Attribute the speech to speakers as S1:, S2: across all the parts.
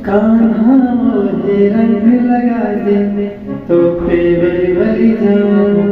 S1: कान्हा मोहे रंग लगा दे तो पे भरी भरी जाऊं,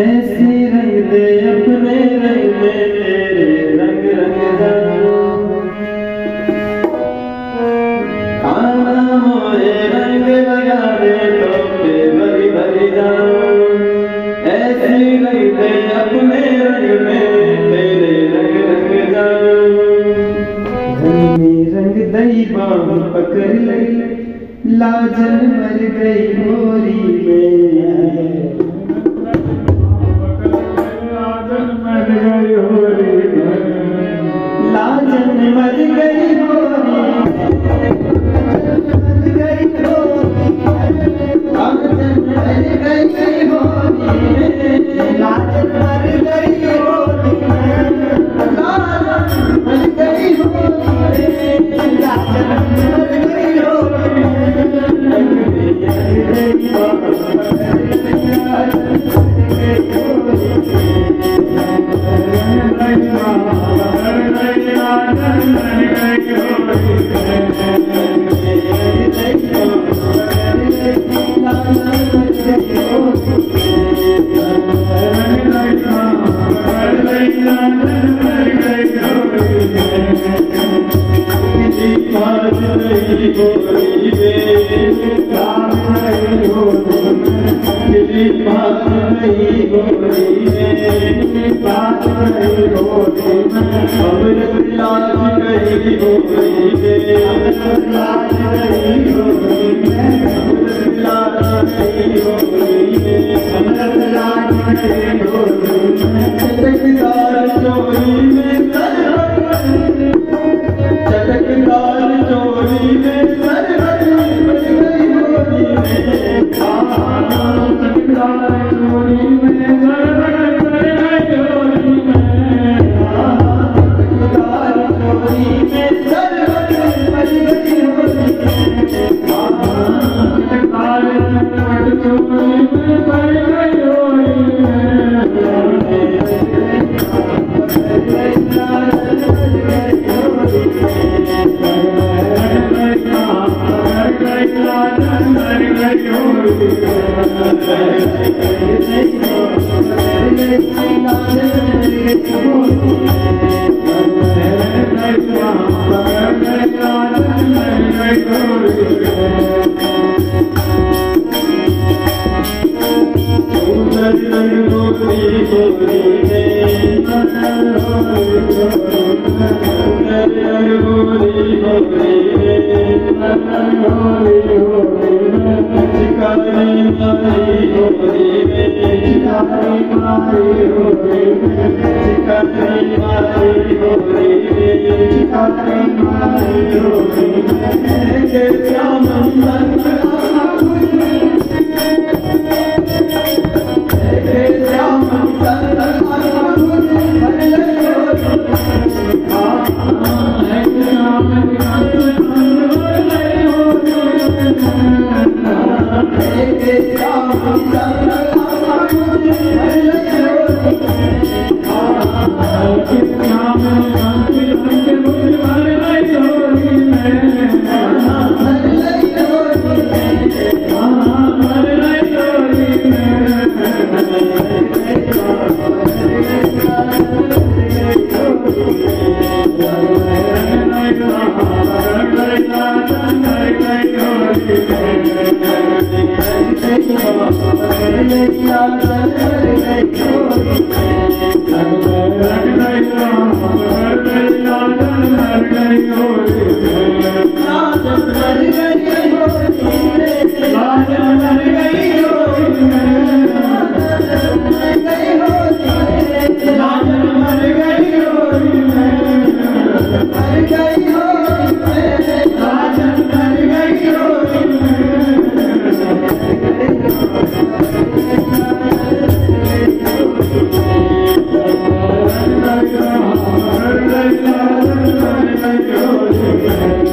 S1: ऐसी रंग दे अपने रंग में तेरे रंग रंग जाऊं। कान्हा मोहे रंग लगा दे तो पे भरी भरी जाऊं, ऐसी रंग दे अपने रंग में तेरे रंग रंग जाऊं। रंग में रंग दई बाँह पकड़ ले, लाजन मर गई होरी में।
S2: लाजन मर गई होरी में।
S1: लाजन मर गई होरी में, मर गई होरी में, लाजन मर गई होरी में, लाजन मर गई होरी में, लाजन मर गई होरी में, लाजन मर गई होरी में। रंग में रंग दई बाँह पकड़ ले, लाजन मर गई होरी में।
S2: रंग दई बाँह पकड़ ले, लाजन मर गई होरी में।
S1: रंग में रंग दई बाँह पकड़ ले, लाजन मर गई होरी में।
S2: रंग दई बाँह पकड़ ले, लाजन मर गई होरी में।
S1: किसी बात नहीं होरी में,
S2: लाज गई होरी में।
S1: किसी बात नहीं होरी में,
S2: लाज गई होरी में।
S1: अमृत लाज गई होरी में,
S2: लाज गई होरी में।
S1: अमृत लाज गई होरी में,
S2: अमृत लाज गई होरी में।
S1: चटकदार चोरी में सरबत, चटकदार चोरी में सरबत बन गई होरी में।
S2: चटकदार चोरी में सरबत मर गई होरी में।
S1: चटकदार चोरी में सरबत बन गई होरी में।
S2: चटकदार चोरी में मर गई होरी में। रंग दई बाँह पकड़ गई, लाजन मर गई होरी में। रंग दई बाँह पकड़ गई, लाजन मर गई होरी में।
S1: सुंदर रंग गोरी होरी में, सुंदर रंग गोरी होरी में, पिचकारी मारी होरी में, पिचकारी मारी होरी में, के श्याम संग के श्याम संग भर लई होरी में, के श्याम संग भर लई होरी भर लई होरी में।
S2: Thank you.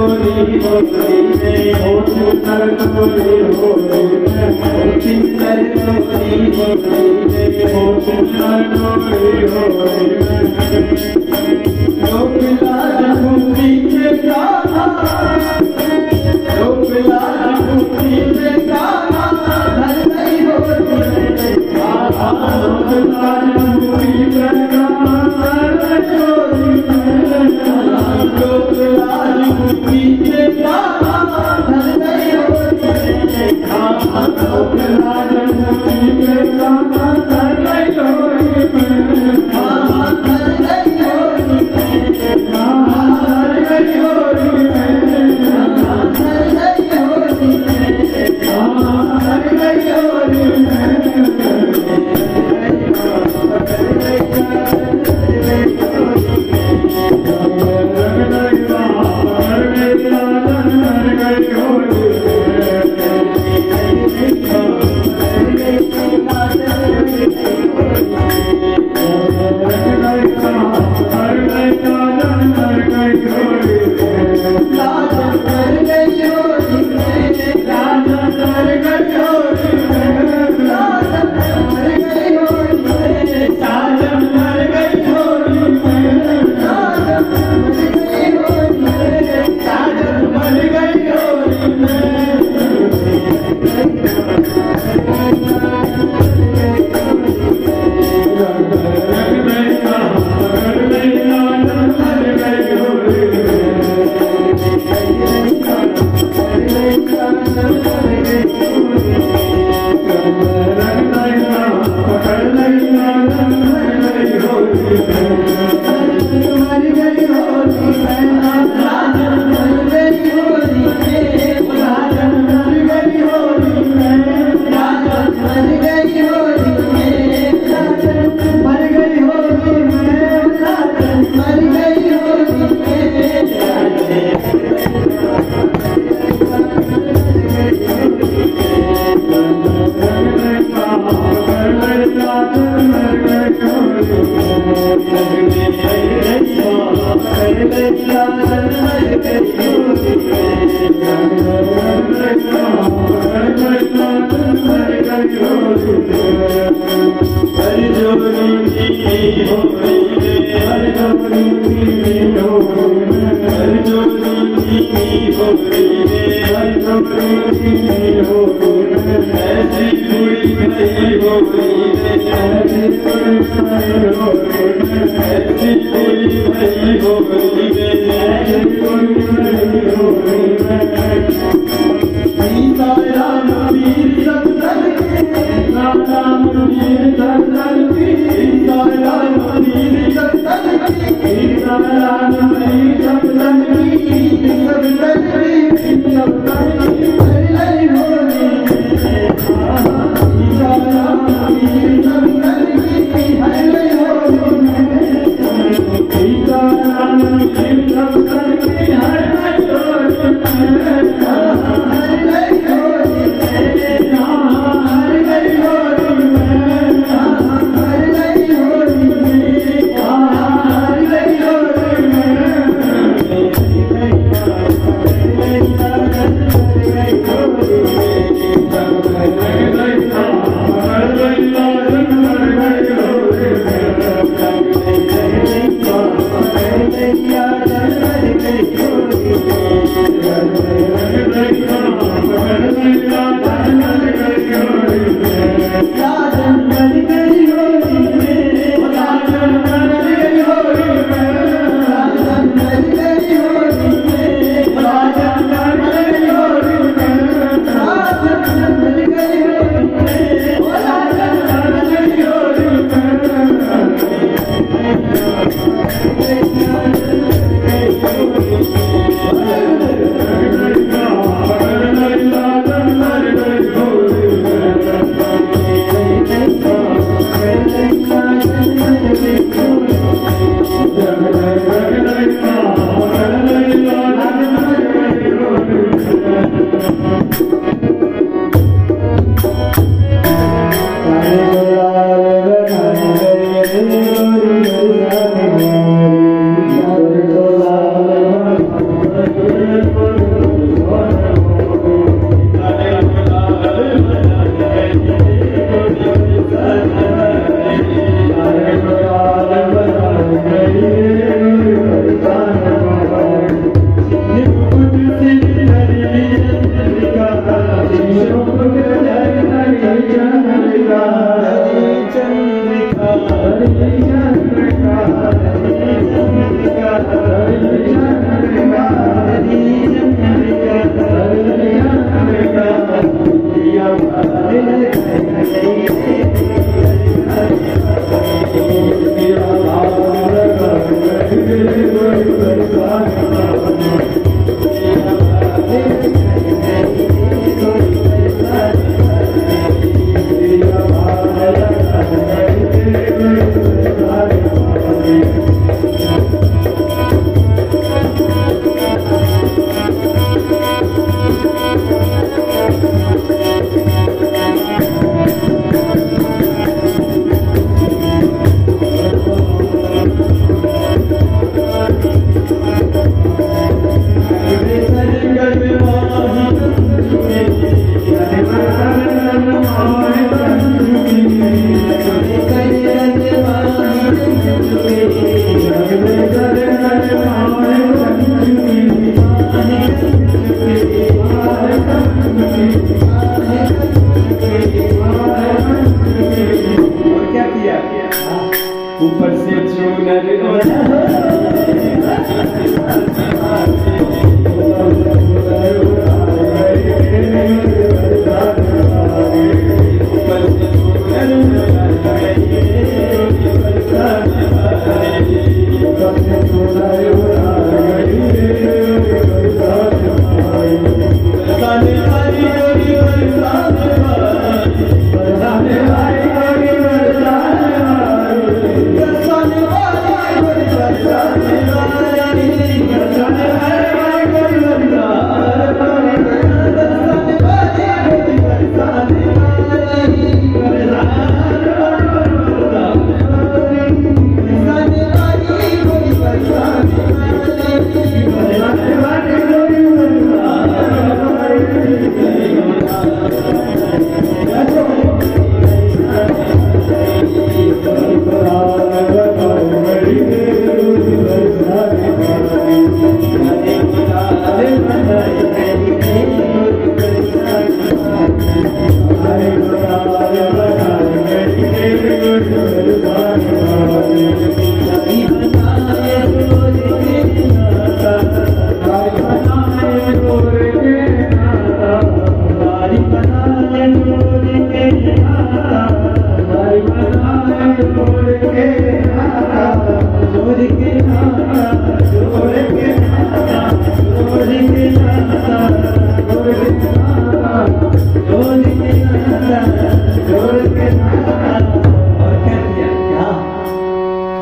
S1: तोरी होली में,
S2: ओ चिन्नर तोरी होली में,
S1: ओ चिन्नर तोरी होली में,
S2: ओ चिन्नर तोरी होली में।
S1: लोक लाज पीछे कान्हा, लोक लाज पीछे कान्हा, धर गई होली में।
S2: लोक लाज पीछे कान्हा, धर गई होली में।
S1: लोक लाज पीछे कान्हा, धर गई होली में।
S2: लोक लाज पीछे कान्हा, धर गई होली में।
S1: धर गई होली में,
S2: धर गई होली में,
S1: धर गई होली में,
S2: धर गई होली में।
S1: लाजन कर गई होली में,
S2: राजा तर गई होली में,
S1: लाजन कर गई होली में,
S2: साजन मर गई होली में,
S1: लाजन कर गई होली में,
S2: साजन मर गई होली में। रंग गई मर गई लाजन मर गई होली में। रंग गई पकड़ गई लाजन मर गई होली में।
S1: मर गई होली में, लाजन मर गई होली में,
S2: लाजन मर गई होली में,
S1: लाजन मर गई होली में,
S2: लाजन मर गई होली में, लाजन
S1: मर गई होली में। लाजन मर गई होली में, हर जोड़ी की होली में, हर जोड़ी हर जोड़ी की होली में, ऐसी बुरी भई होली में, ऐसी बुरी भई होली में। सीता राम वीर सब दल के,
S2: राम वीर दल की,
S1: सीता राम वीर सब दल के,
S2: सीता राम वीर सब दल की,
S1: सब दल के,
S2: सब दल की
S1: हर गई होली में। सीता राम वीर सब दल के, हर गई होली में।
S2: सीता राम वीर सब दल की, हर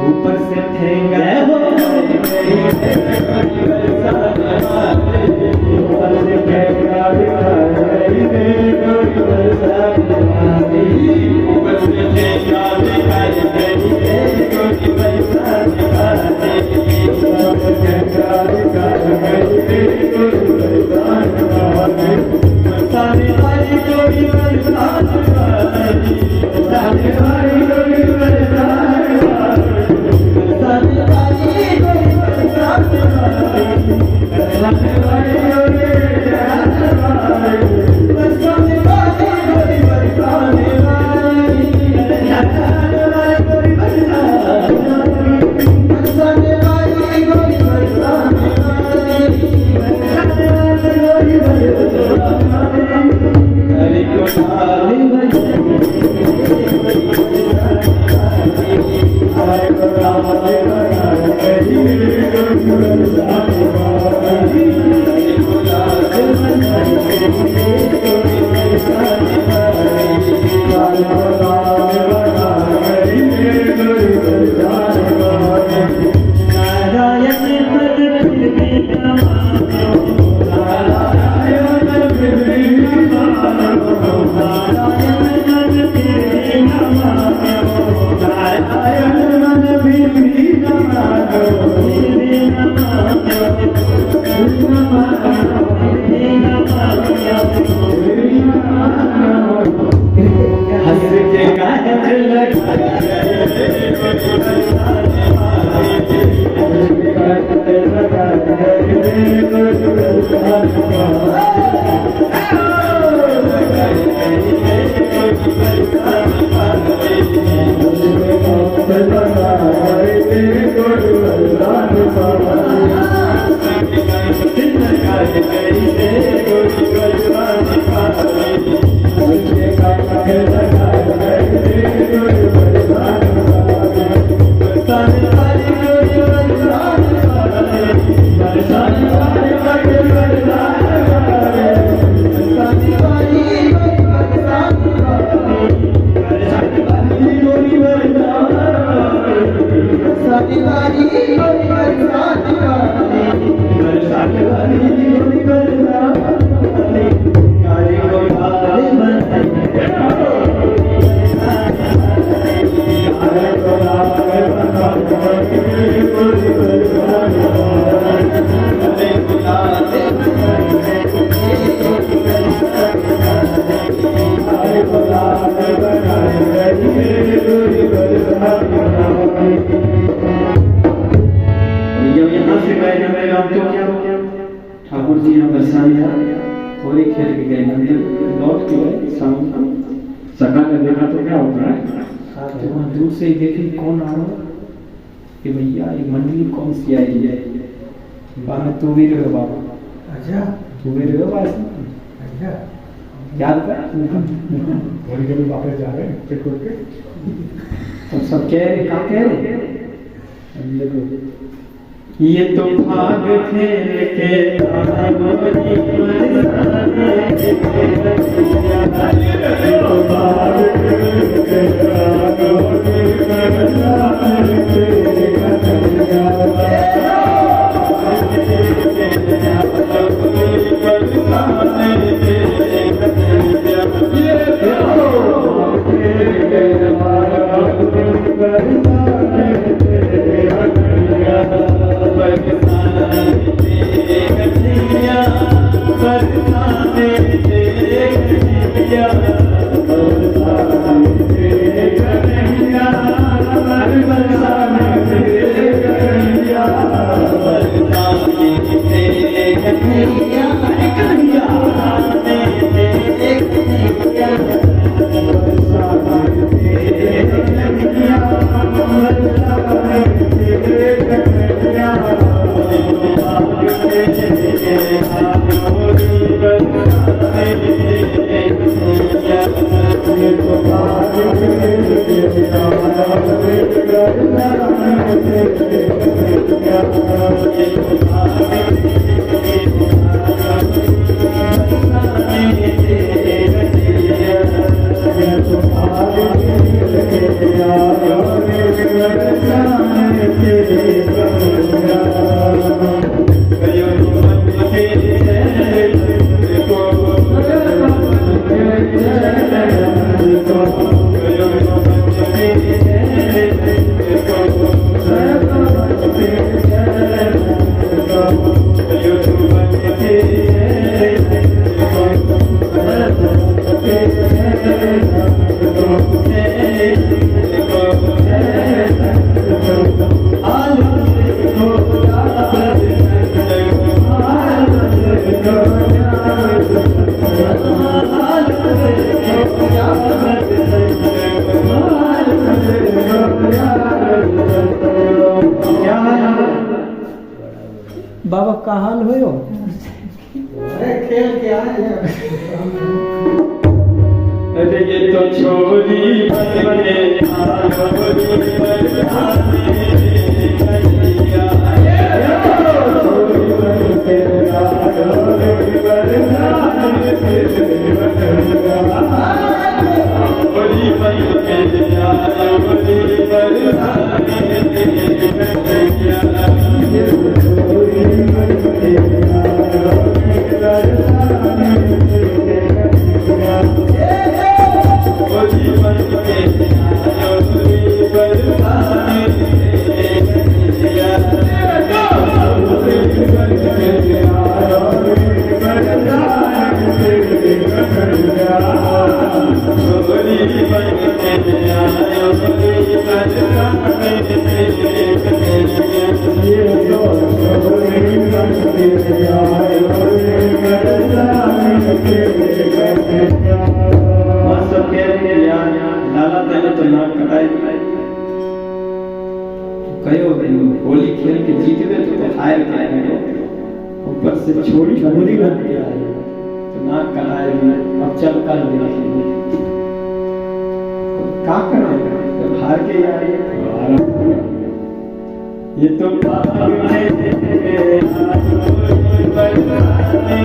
S1: ऊपर से ठेंगा हो
S2: ठाकुर जी यहाँ बरसाने होली खेल के गए, मंदिर लौट के गए शाम को।
S3: सका ने देखा तो क्या होता है,
S2: तो वहाँ दूर से ही देखे कौन आ रहा है कि भैया ये मंडली कौन सी आई है। बाद में तू भी रहो बाबा,
S4: अच्छा
S2: तू भी रहो बाबा,
S4: अच्छा
S2: याद कर
S3: होली के भी वापस जा रहे हैं चिटकुट के।
S2: तो सब कह रहे, कहाँ कह रहे, देखो ये तो भाग खेल के Yeah. का हाल होयो?
S4: अरे खेल के आए हैं।
S1: अरे ये तो छोरी बन के छोरी बरसाने कन्हैया, छोरी बन के छोरी बरसाने, छोरी बन के छोरी बरसाने कन्हैया, छोरी बन के छोरी बरसाने कन्हैया, छोरी बन के छोरी बरसाने कन्हैया, छोरी बन के छोरी बरसाने कन्हैया, छोरी बन के छोरी बरसाने कन्हैया, ये तो छोरी बन के छोरी बरसाने कन्हैया। वहाँ सब कह रहे हैं यार लाला तेने तो नाक कटाई। कहो भाई होली खेल के जीत गए तो हार के आए हो, ऊपर से छोरी
S2: छोरी बन के आए
S1: तो नाक कटाए भी। अब चल कल देखेंगे का करें, जब हार के आए। ये तो भाग में छोरी बरसाने।